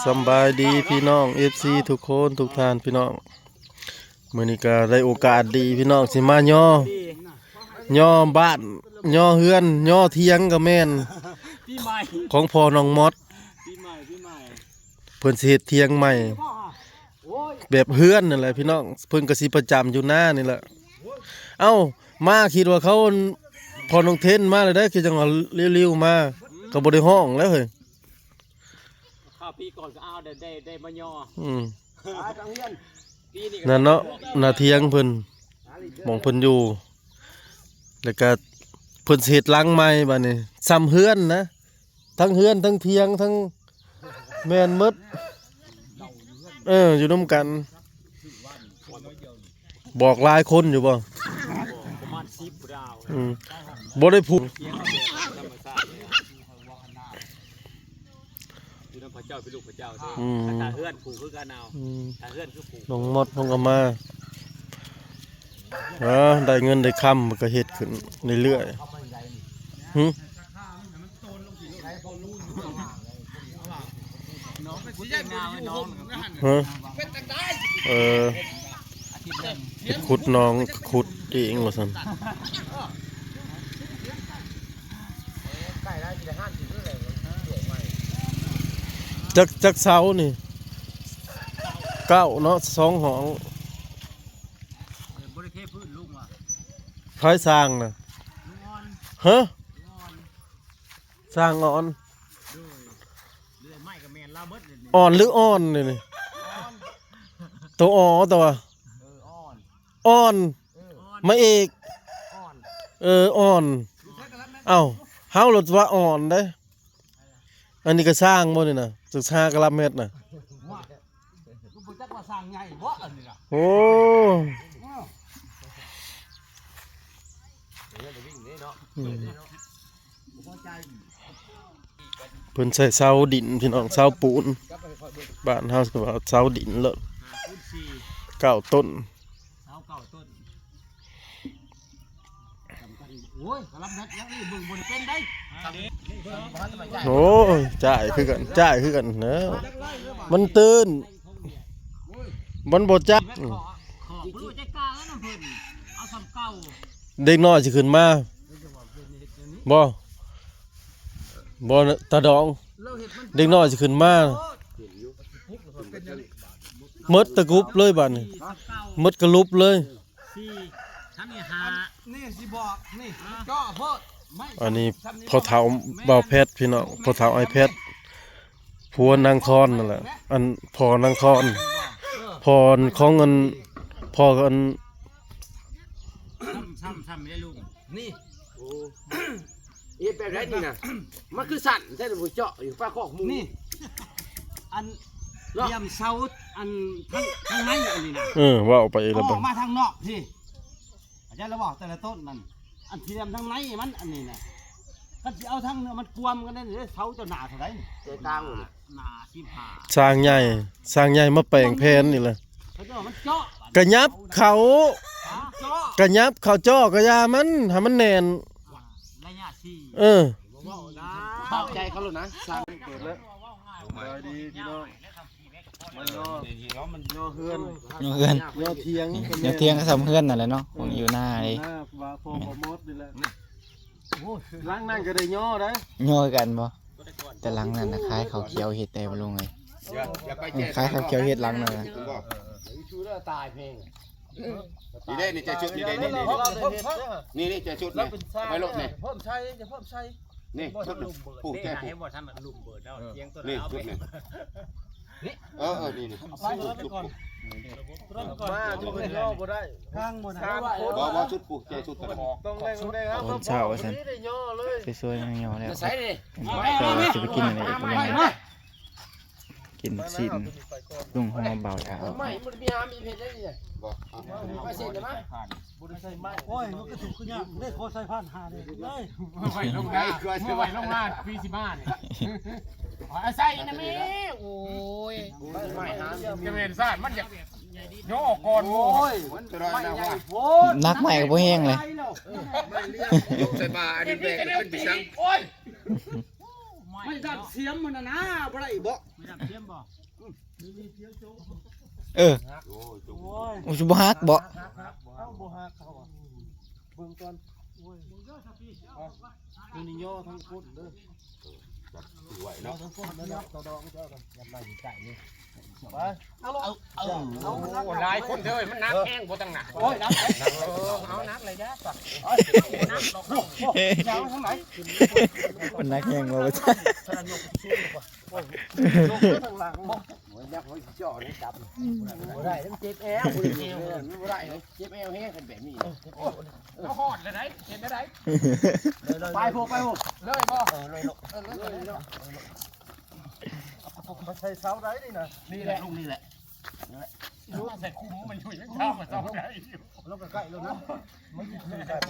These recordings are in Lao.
ສຳບາຍດີພີ່ນ້ອງ ເອັຟຊີ ທຸກຄົນທຸກທ່ານພີ່ນ້ອງ, ມື້ນີ້ກໍໄດ້ໂອກາດດີພີ່ນ້ອງ ຊິມາຍໍຍໍບ້ານຍໍເຮືອນຍໍຖຽງກໍແມ່ນ ປີໃໝ່ ຂອງພໍ່ນ້ອງມອດ ປີໃໝ່ ປີໃໝ່ ເພິ່ນຊິເຮັດຖຽງໃໝ່ ແບບເຮືອນນັ້ນແຫຼະພີ່ນ້ອງ, ເພິ່ນກໍຊິປະຈຳຢູ່ນານີ້ແຫຼະ. ເອົ້າ ມາຄິດວ່າເຂົາ ພໍ່ນ້ອງເທັນມາແລ້ວເດ້ ຄືຈັ່ງວ່າລິວໆມາ ກໍບໍ່ໄດ້ຮ້ອງແລ້ວເຮີ້ຍ. ຄາວປີກ່ອນກໍເອົາ ໄດ້ ໄດ້ ໄດ້ມາຍໍ ອືມ ອ່າ ທາງເຮືອນ ປີນີ້ກໍ ນັ້ນເນາະ ໜ້າຖຽງເພິ່ນ ໝ່ອງເພິ່ນຢູ່ ແລ້ວກໍເພິ່ນຊິເຮັດຫຼັງໃໝ່ບາດນີ້ ສ່ຳເຮືອນນະ ທັງເຮືອນທັງຖຽງທັງ ແມ່ນໝົດ ເອີ ຢູ່ນຳກັນ ບອກຫຼາຍຄົນຢູ່ບໍ່? ປະມານສິບດາວ ອືມ ບໍ່ໄດ້ຜູກ ຢູ່ນຳພະເຈົ້າ ເປັນລູກພະເຈົ້າເດ້ ອືມ ຖ້າເຮືອນຜູກຄືກັນເອົາ ອືມ ຖ້າເຮືອນຄືຜູກ ນ້ອງມອດເພິ່ນກໍມາ ເອີ ໄດ້ເງິນໄດ້ຄຳ ມັນກໍເຮັດຂຶ້ນເລື້ອຍໆ ຫຶ ຮະ ເອີ ໄປຂຸດໜອງ ຂຸດເອງວ່າຊັ້ນ. ຈັກ ຈັກເສົານີ້? ເກົ້າເນາະ ສອງຫ້ອງ. ບໍ່ໄດ້ເທພື້ນ ລຸງວ່າ ໃຜສ້າງນະ? ລຸງອ່ອນ ຮະ? ລຸງອ່ອນ ສ້າງອ່ອນ ໂດຍ ເລື່ອຍໄມ້ກໍແມ່ນລາວເບິດເລີຍນີ້ ອ່ອນຫຼືອ່ອນນີ້? ອ່ອນ ໂຕ ອໍ ແຕ່ວ່າ ເອີ ອ່ອນ ອ່ອນ ເອີ ມາເອກ ອ່ອນ ເອີ ອ່ອນ ຢູ່ໃສກໍລະແມ່ນ ເອົ້າ ເຮົາລະວ່າອ່ອນເດ້. ອັນນີ້ກໍສ້າງບໍ່ນີ້ນະ? ສຶກສາກະລາແມັດນະ ວ່າ ກໍບໍ່ຈັກວ່າສ້າງໃຫຍ່ບໍ່ອັນນີ້ນະ ໂອ້ ອືມ ເພິ່ນໃສ່ເສົາດິນພີ່ນ້ອງ ເສົາປູນ ບ້ານເຮົາກໍວ່າເສົາດິນເລີຍ ເກົ້າຕົ້ນ ເສົາເກົ້າຕົ້ນ. ໂອ້ຍ ກະລຳແມັດຍັງອີກ ເບິ່ງບໍ່ໄດ້ເປັນໄດ໋. ໂອ້ຍ ຈ່າຍຄືກັນ ຈ່າຍຄືກັນເນາະ ມັນຕື່ນ ມັນບໍ່ຈັກ ເດັກນ້ອຍຊິຂຶ້ນມາບໍ່? ບໍ່ ຕາດອງ ເດັກນ້ອຍຊິຂຶ້ນມາ ໝົດຕະກຸບເລີຍບາດນີ້ ໝົດກະຫຼຸບເລີຍ. ສີ່ ທຳນີ້ຫ້າ ນີ້ຊິບອກ ນີ້ເຈາະໂພດ ໄມ້ ອັນນີ້ພໍ່ເຖົ້າບ່າວແພັດພີ່ນ້ອງ ພໍ່ເຖົ້າອ້າຍແພັດ ຜົວນາງທອນນັ້ນແຫຼະ ອັນພໍ່ນາງທອນ ເອີ ພໍ່ຂອງອັນ ພໍ່ອັນ ຊ້ຳ ຊ້ຳ ຊ້ຳໄດ້ລຸງ ນີ້ ໂອ້ ເຮັດແບບໃດນີ້ນະ? ມັນຄືສັ້ນແທ້ ບໍ່ເຈາະຢູ່ປາກຄອກໝູ ນີ້ ອັນ ເນາະ ຕຽມເສົາ ອັນ ທາງ ທາງໃນອັນນີ້ນະ ເອີ ເວົ້າໄປແລ້ວ ອອກມາທາງນອກພີ້ ເຂົ້າໃຈແລ້ວບໍ່? ແຕ່ລະຕົ້ນນັ້ນ ອັນຕຽມທາງໃນມັນ ອັນນີ້ນະ ຄັນຊິເອົາທາງເໜືອມັນກວມກັນໄດ້ເດ້ ເສົາເຈົ້າໜ້າເທົ່າໃດນີ້? ໃຈກາງ ໜ້າສິບຫ້າ ສ້າງໃຫຍ່ ສ້າງໃຫຍ່ມາແປງແຜນນີ້ແຫຼະ ເຂົາເຈົ້າວ່າມັນເຈາະ ກະຫຍັບເຂົາ ເຈາະ ກະຫຍັບເຂົາ ເຈາະກະຢ່າມັນ ໃຫ້ມັນແໜ້ນ ໄລຍະສີ່ ເອີ ເຂົ້າໃຈເຂົາໂລດນະ ສ້າງເປີດແລ້ວ. ສະບາຍດີພີ່ນ້ອງ ມາຍໍ ຍໍເຮືອນ ຍໍເຮືອນ ຍໍຖຽງ ຍໍຖຽງກໍສ່ຳເຮືອນນັ້ນແຫຼະເນາະ ຂອງຢູ່ໜ້າເດ້ ຢູ່ໜ້າວ່າພໍ່ບໍ່ໝົດນີ້ແຫຼະ ໂອ້ຍ ຫຼັງນັ້ນກໍໄດ້ຍໍໄດ໋ ຍໍຄືກັນບໍ່? ແຕ່ຫຼັງນັ້ນນະ ຂາຍເຂົ້າຂຽວເຮັດແຕ່ບໍ່ລົງເລີຍ ເອີ ຂາຍເຂົ້າຂຽວເຮັດຫຼັງນັ້ນນະ ນີ້ເດ້ ນີ້ເຈົ້າຊຸດ ນີ້ເດ້ ນີ້ ນີ້ ນີ້ ນີ້ເຈົ້າຊຸດ ນີ້ ໄວ້ໂລດນີ້ ເພີ່ມໃສ່ ຈະເພີ່ມໃສ່ ນີ້ ຊຸດນີ້ ປູກແກ່ປູກ ເຫັນບໍ່ ທຳມັນລຸ່ມເບີດເນາະ ຖຽງຕົວ ນີ້ ຊຸດນີ້ ເອີ ເອີ ນີ້ ນີ້ ເອົາໄປກ່ອນ ມາ ບໍ່ໄດ້ ບໍ່ໄດ້ ທາງບໍ່ໄດ້ ບໍ່ ບໍ່ ຊຸດປູກແກ່ຊຸດ ຕ້ອງໄດ້ ຕ້ອງໄດ້ ຕອນເຊົ້າວ່າຊັ້ນ ໄດ້ຍໍເລີຍ ໄປຊ່ວຍນາງຍໍແລ້ວ ໃສ່ນີ້ ເຈົ້າຊິໄປກິນອັນນີ້ອີກ ມາ ມາ ກິນຊີ້ນ ລຸງຫໍ່ບ່າວດາວ ໄມ້ມັນມີຫາມີເພັດໄດ້ນີ້ ບໍ່ ມາເຊັນມາ ບໍ່ໄດ້ໃສ່ໄມ້ ໂອ້ຍ ມັນກໍສຸກຄືຍາກ ໄດ້ຂໍໃສ່ຜ່ານຫາເດ້ ໄດ້ ໄວ້ລົງໜ້າ ໄວ້ລົງໜ້າ ປີສິບຫ້ານີ້ ອາໄສນະແມ່ ໂອ້ຍ ໄມ້ຫາ ຈະແມ່ນຊາດ ມັນຢາກຍໍອອກກ່ອນ ໂອ້ຍ ມັນຈະໄດ້ນະວ່າ ໜັກໄມ້ກໍບໍ່ແຮງເລີຍ ຍົກໃສ່ບ່າ ອັນນີ້ແບກຂຶ້ນໄປຊັງ ໂອ້ຍ ໄມ້ ໄມ້ດ້າມສຽມມັນນະນາ ບໍ່ໄດ້ບໍ? ໄມ້ດ້າມສຽມບໍ? ເອີ ໂອ້ຍ ໂອ້ຍ ຊິບໍ່ຫັກບໍ? ເອົາບໍ່ຫັກເຂົາວ່າ ເບິ່ງກ່ອນ ໂອ້ຍ ເອົາ ມື້ນີ້ຍໍທັງຄົນເດີ ຈັບໄວ້ເນາະ ເອົາທັງຄົນເດີ ຕໍ່ດອງເຈົ້ານະ ຍັດໄວ້ໃກ້ນີ້ ໄປ ເອົາ ເອົາ ເອົາ ໂອ້ ຫຼາຍຄົນເດີ ມັນໜັກແຮງບໍ່ ຕັ້ງໜັກ ໂອ້ຍ ໜັກ ເອີ ເອົາໜັກເລີຍ ຢ່າ ເອົາ ໜັກດອກ ເອົາທາງໃດ ມັນໜັກແຮງບໍ່ ບໍ່ໄດ້ ມັນເຈັບແອວ ບໍ່ໄດ້ ມັນເຈັບແອວ ບໍ່ໄດ້ ມັນເຈັບແອວແຮງຄັນແບບນີ້ ເອົາຮອດແລ້ວໄດ໋ ເຫັນແລ້ວໄດ໋ ໄປພຸ້ນ ໄປພຸ້ນ ເລີຍບໍ່ ເອີ ເລີຍ ເອີ ເລີຍ ເລີຍ ມາໃສ່ເສົາໃດນີ້ນະ ນີ້ແຫຼະ ລົງນີ້ແຫຼະ ມາໃສ່ຄຸມ ມັນຢູ່ຍັງເສົາ ມັນເສົາໃດຢູ່ ລົງໃກ້ໆ ລົງນະ ມັນຄື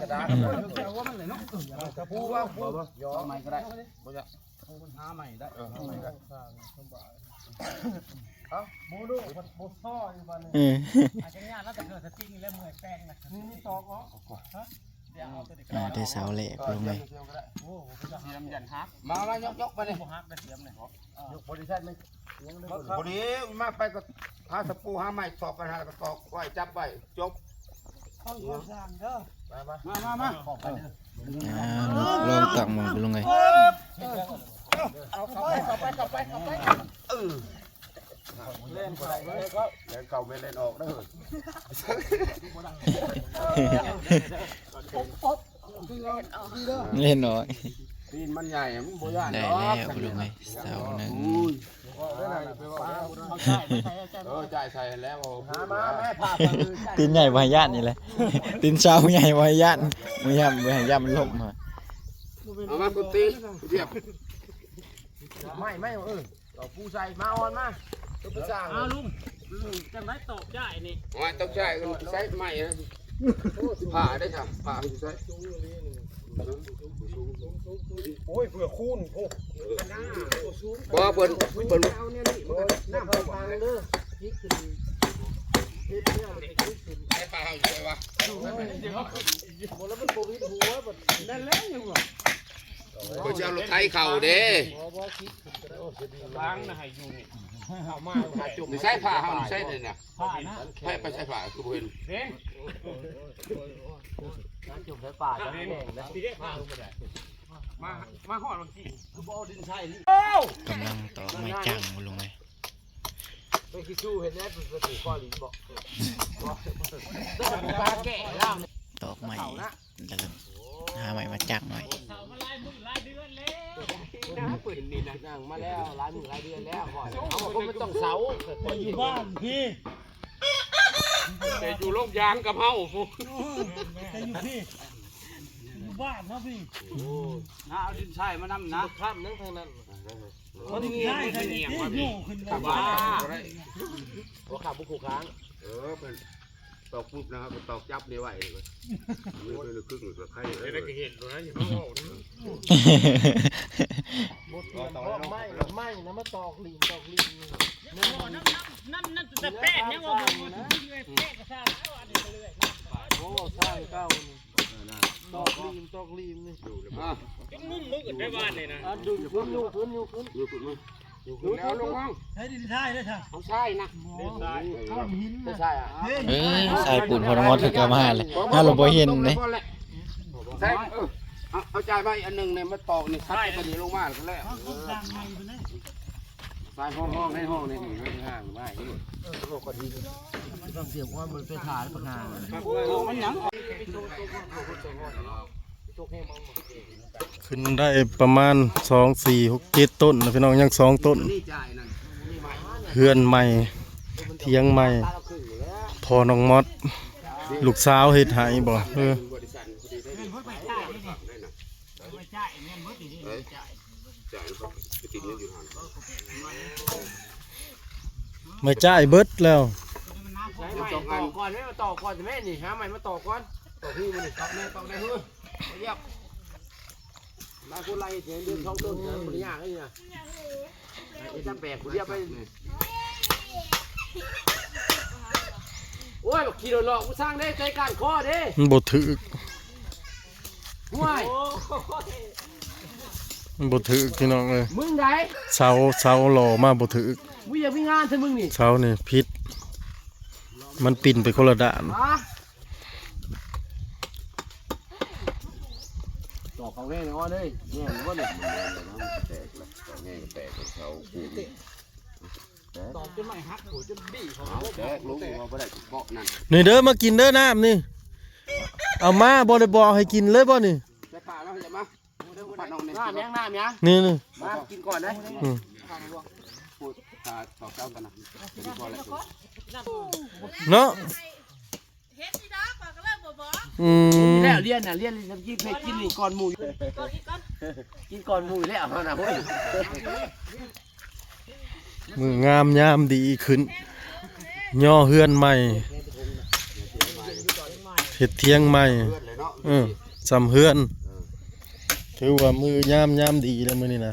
ກະດານ ເອົາຫົວມັນເລີຍເນາະ ເອີ ເອົາຕະປູວາງປູ ເອົາໄມ້ກໍໄດ້ ບໍ່ຢາກ ເອົາມັນຫາໃໝ່ໄດ້ ເອີ ຫາໃໝ່ໄດ້ ເອົາ ໝູດູ ບໍ່ຊໍຢູ່ບາດນີ້ ເອີ ອາຈານຍານລາວແຕ່ເກີດສະຕິງແລ້ວເມື່ອຍແປງນະ ນີ້ ນີ້ຕອກເນາະ ຮະ ດຽວເອົາໂຕນີ້ ອ່າ ໄດ້ເສົາແຫຼກລົງເລີຍ ໂອ້ ສຽມຢ້ານຫັກ ມາ ມາ ຍົກໆ ໄປນີ້ ບໍ່ຫັກໄດ້ສຽມນີ້ ຍົກ ບໍລິສັດນີ້ ພໍດີ ມາໄປກໍຫາຕະປູ ຫາໄມ້ ຕອກກັນ ຫາ ແລ້ວກໍຕອກໄວ້ ຈັບໄວ້ ຈົບ ເອົາຊ່າງເດີ ມາ ມາ ມາ ມາ ອອກໄປເດີ ອ່າ ລອງຕັກໝໍ່ໄປລົງເລີຍ ເອົາ ເຂົ້າໄປ ເຂົ້າໄປ ເຂົ້າໄປ ເຂົ້າໄປ ເອີ ແລ່ນເຂົ້າ ແລ່ນເຂົ້າ ແລ່ນເຂົ້າແມ່ນແລ່ນອອກເດີ ເຫຼັ້ນນ້ອຍ ຕີນມັນໃຫຍ່ ມັນບໍ່ຢ້ານ ໄດ້ແລ້ວ ດອກ ເບິ່ງເລີຍ ເສົາໜຶ່ງ ເອີ ຈ່າຍໃສ່ແລ້ວ ຫາມາ ແມ່ພາໄປ ຕີນໃຫຍ່ບໍ່ໃຫ້ຢ້ານນີ້ແຫຼະ ຕີນເສົາໃຫຍ່ບໍ່ໃຫ້ຢ້ານ ບໍ່ໃຫ້ຢ້ານ ບໍ່ໃຫ້ຢ້ານມັນລົ້ມ ເອົາມາ ກຸດຕີ ລຽບ ໄມ້ ໄມ້ ເອີ ເອົາປູໃສ່ ມາອ່ອນມາ ເອົາປູສ້າງ ອ້າວ ລຸງ ລຸງ ຈັ່ງໃດຕອກຍ້າຍນີ້ ໂອ້ຍ ຕອກຍ້າຍ ໃຊ້ໄມ້ນະ ໂອ້ ຊິຜ່າໄດ້ຊະ ຜ່າໃຫ້ໃຊ້ ໂອ້ຍ ເພື່ອຄູນ ໂອ້ ບໍ່ ເພິ່ນ ເພິ່ນ ເອົາແນວນີ້ ນ້ຳໄປຟັງເດີ ຈິກຂຶ້ນ ເຮັດແນວ ໃຫ້ປາເຮົາຢູ່ໄສວະ ບໍ່ ແລ້ວມັນບໍ່ວິດຫົວ ບັດນັ້ນແຫຼະ ຍັງວ່າ ເພິ່ນຊິເອົາລົດໄຖເຂົ້າເດ້ ບໍ່ ບໍ່ ຄິດຂຶ້ນກໍໄດ້ ວາງນະໃຫ້ຢູ່ນີ້ ເອົາມາຫາຈົມ ໃສ່ຜ້າເຮົາໃສ່ເດ້ນະ ຜ້ານະ ໃສ່ ໄປໃສ່ຜ້າຄືບໍ່ເຫັນ ເຫັນ ໜາຈົມໃສ່ຜ້າຈະແຫ້ງນະ ມາ ມາຮອດບາງທີຄືບໍ່ເອົາດິນໃສ່ນີ້ ກຳລັງຕອກໄມ້ຈັກ ບໍ່ລົງເລີຍ ໄປຂີ້ຊູ້ເຫັນແລ້ວ ໄປປູກຄອລິນບໍ ຕອກໄມ້ ແລ້ວກໍຫາໄມ້ມາຈັກໜ້ອຍ ເຂົາມາຫຼາຍມື້ຫຼາຍເດືອນແລ້ວ ນາງມາແລ້ວຫຼາຍມື້ຫຼາຍເດືອນແລ້ວ ຂ້ອຍ ເຮົາຄົນມັນຕ້ອງເຊົາ ຂ້ອຍຢູ່ບ້ານພີ້ ແຕ່ຢູ່ໂລງຢາງກັບເຮົາພຸ້ນ ແຕ່ຢູ່ພີ້ ຢູ່ບ້ານເຮົາພີ້ ນາເອົາດິນຊາຍມານຳນະ ຂ້າມນັ້ນທາງນັ້ນ ມັນງ່າຍໃສ່ນີ້ ໂຍຂຶ້ນ ວ່າ ບໍ່ຂ້າມບໍ່ຄູ່ຄ້າງ ເອີ ເພິ່ນ ຕອກປຸບນະ ເຮົາກໍຕອກຈັບນີ້ໄວ້ ເອີ ເພິ່ນຄຶກນີ້ກໍໄຄເລີຍ ເຮັດໃຫ້ເຫັນໂລດນະ ຢ່າມາເວົ້ານະ ບໍ່ຕຽມ ເພາະໄມ້ ໄມ້ນະ ມາຕອກຫຼີ້ນ ຕອກຫຼີ້ນນີ້ ນ້ຳ ນ້ຳ ນ້ຳ ນ້ຳ ແຕ່ແປດຍັງວ່າບໍ່ ແປດກໍສ້າງເອົາອັນນີ້ໄປເລື້ອຍ ໂອ້ ສ້າງເກົ່ານີ້ ຕອກຫຼີ້ນ ຕອກຫຼີ້ນນີ້ ຈົນງຸ້ມມືກັນໄປວານນີ້ນະ ອ່າ ດຶງຂຶ້ນ ຍົກຂຶ້ນ ຍົກຂຶ້ນ ຍົກຂຶ້ນມາ ຍົກຂຶ້ນ ແລ້ວລົງມາ ໃຫ້ດິນຊາຍເດີ ເອົາຊາຍນະ ເອົາຫີນ ຊາຍ ເອີ ຊາຍປູນ ພໍນ້ອງມອດເພິ່ນກໍມາແລ້ວ ຫາລາວບໍ່ເຫັນເດ້ ໃສ່ ເອີ ເອົາ ເອົາຈາຍໄວ້ອັນໜຶ່ງນີ້ ມາຕອກນີ້ ຄັດຕົວນີ້ລົງມາແລ້ວກໍແລ້ວ ເອີ ຊາຍຫ້ອງ ຫ້ອງໃນຫ້ອງນີ້ ຫ້າງມາອີກ ເອີ ກໍດີ ຕ້ອງຕຽມອ້ອມໄປຖ່າຍປາກຫາງ ມັນຫຍັງ ຂຶ້ນໄດ້ປະມານສອງ ສີ່ ຫົກ ເຈັດ ຕົ້ນນະພີ່ນ້ອງ ຍັງສອງຕົ້ນ ເຮືອນໃໝ່ ຖຽງໃໝ່ ພໍ່ນ້ອງມອດ ລູກສາວເຮັດໃຫ້ບໍ ເອີ ໄມ້ຈ່າຍເບິດແລ້ວ ໄມ້ມາຕໍ່ກ່ອນ ໄມ້ມາຕໍ່ກ່ອນແມ່ນີ້ ຫາໄມ້ມາຕໍ່ກ່ອນ ຕໍ່ທີ່ມັນນີ້ ຕອກແມ່ ຕອກແມ່ ເຮີ້ຍ ຢຽບ ຫຼາຍຄົນຫຼາຍເຮັດ ເດືອນສອງເດືອນ ມັນບໍ່ໄດ້ຍາກເລີຍນະ ເຮັດຕາມແບບຜູ້ດຽວໄປ ໂອ້ຍ ບັກຂີ້ໂດດຫຼອກ ຜູ້ສ້າງເດ້ ໃຈກ້ານຄໍເດ້ ມັນບໍ່ຖືກ ຫ້ວຍ มันบ่ถืกพี่น้องเอ้ย มึงได๋ เสา เสาหล่อมาบ่ถืก มึงอย่ามีงานเถอะมึงนี่ เสานี่ผิด มันปิ้นไปคนละด้าน ฮะ ตอกเขาแน่นอนเลย แน่นอนเลย แตกแล้ว ตอกแน่ก็แตก เสาปูน ตอกจนไม้หัก โห จนบี้เขา เอาแตกลงว่าบ่ได้เบาะนั่น นี่เด้อ มากินเด้อ น้ำนี่ เอามา บ่ได้บอกให้กินเลยบ่นี่ ใส่ปากแล้ว อย่ามา น้ำยัง น้ำยัง นี่ นี่ มากินก่อนนะ อืม พูด อ่า ตอบเจ้ากันนะ เนาะ เฮ็ดอีดอก ข้อยก็เลยบ่บอก อืม แล้วเรียนน่ะ เรียน เรียน กิน กินนี่ก่อนหมู่ ก่อนอีกก่อน กินก่อนหมู่แล้วเฮาน่ะ โอ้ย มื้องามยามดีขึ้น ย่อเฮือนใหม่ เฮ็ดเถียงใหม่ เออ ซ่ำเฮือน ถือว่ามื้อยาม ยามดีแล้วมื้อนี้นะ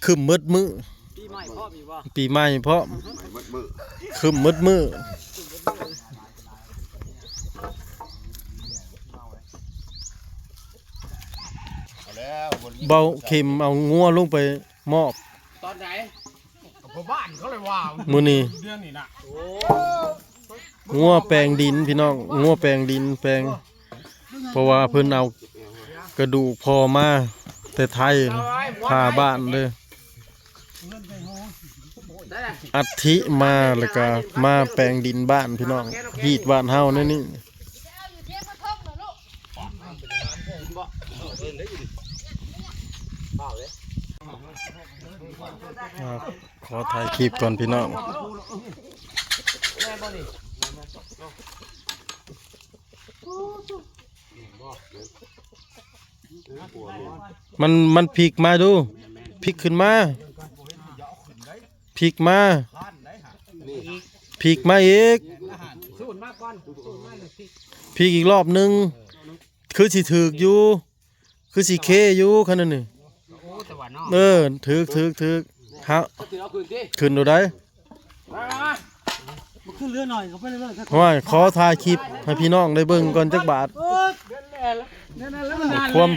ครึ้มหมดมื้อ ปีใหม่พร้อมอีกบ่ ปีใหม่พร้อม ใหม่หมดมื้อ ครึ้มหมดมื้อ เอาแล้ว เบาเข็มเอางัวลงไปมอบ ตอนไหน กับพ่อบ้านเขาเลยว่า มื้อนี้ เดือนนี้นะ งัวแปลงดินพี่น้อง งัวแปลงดินแปลง เพราะว่าเพิ่นเอากระดูกพ่อมาแต่ไทย พาบ้านเด้อ อัฐิมาแล้วก็มาแปลงดินบ้านพี่น้อง ฮีตบ้านเฮาแนวนี้ อ่า ขอถ่ายคลิปก่อนพี่น้อง มัน มันพลิกมาดู พลิกขึ้นมา พลิกมา พลิกมาอีก พลิกอีกรอบหนึ่ง คือสิถืกอยู่ คือสิเคอยู่คันนั้นนี่ เออ ถืก ถืก ถืก ฮะ ขึ้นดูได้ มันขึ้นเรือหน่อย เขาไปเรื่อยๆ โอ้ย ขอถ่ายคลิปให้พี่น้องได้เบิ่งก่อนจักบาท ความ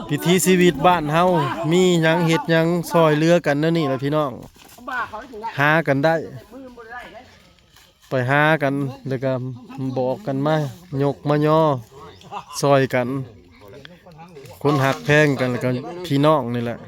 พิถีชีวิตบ้านเฮา มีหยังเฮ็ดหยังซอยเหลือกันแนวนี้แหละพี่น้อง หากันได้ ไปหากัน แล้วก็บอกกันมา ยกมายอ ซอยกัน คนฮักแพงกัน แล้วก็พี่น้องนี่แหละ